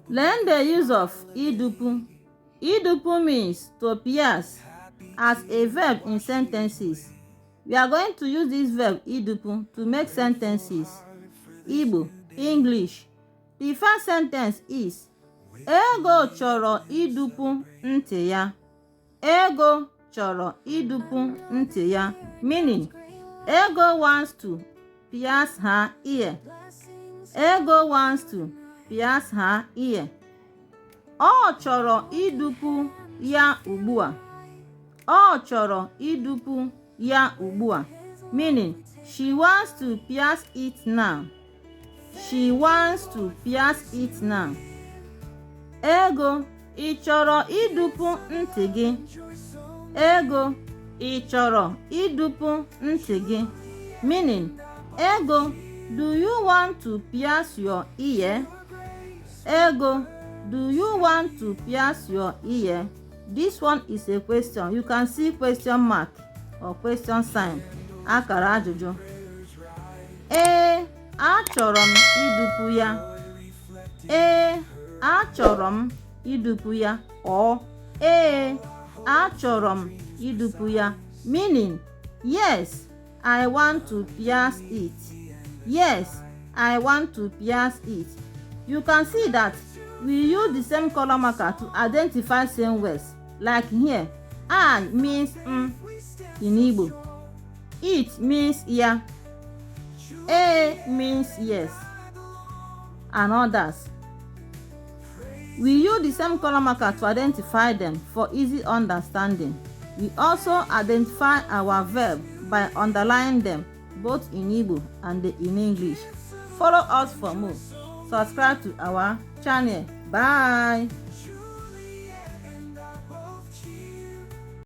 Learn the use of idupu. Idupu means to pierce as a verb in sentences. We are going to use this verb idupu to make sentences. Igbo, English. The first sentence is Ego chọrọ idupu ntị ya. Ego chọrọ idupu ntị ya. Meaning, Ego wants to pierce her ear. Ego wants to pierce her ear. Ọ chọrọ idupu ya ugbu a. Ọ chọrọ idupu ya ugbu a. Meaning, she wants to pierce it now. She wants to pierce it now. Ego, ị chọrọ idupu ntị gị? Ego, ị chọrọ idupu ntị gị? Meaning, Ego, do you want to pierce your ear? Ego, do you want to pierce your ear? This one is a question. You can see question mark or question sign. Akara ajụjụ. Ee, achọrọ m idupu ya. Ee, achọrọ m idupu ya. Or ee, achọrọ m idupu ya. Meaning, yes, I want to pierce it. Yes, I want to pierce it. You can see that we use the same color marker to identify same words. Like here, I means m in Igbo. It means ya. Ee means yes. And others. We use the same color marker to identify them for easy understanding. We also identify our verb by underlining them both in Igbo and in English. Follow us for more. Subscribe to our channel. Bye.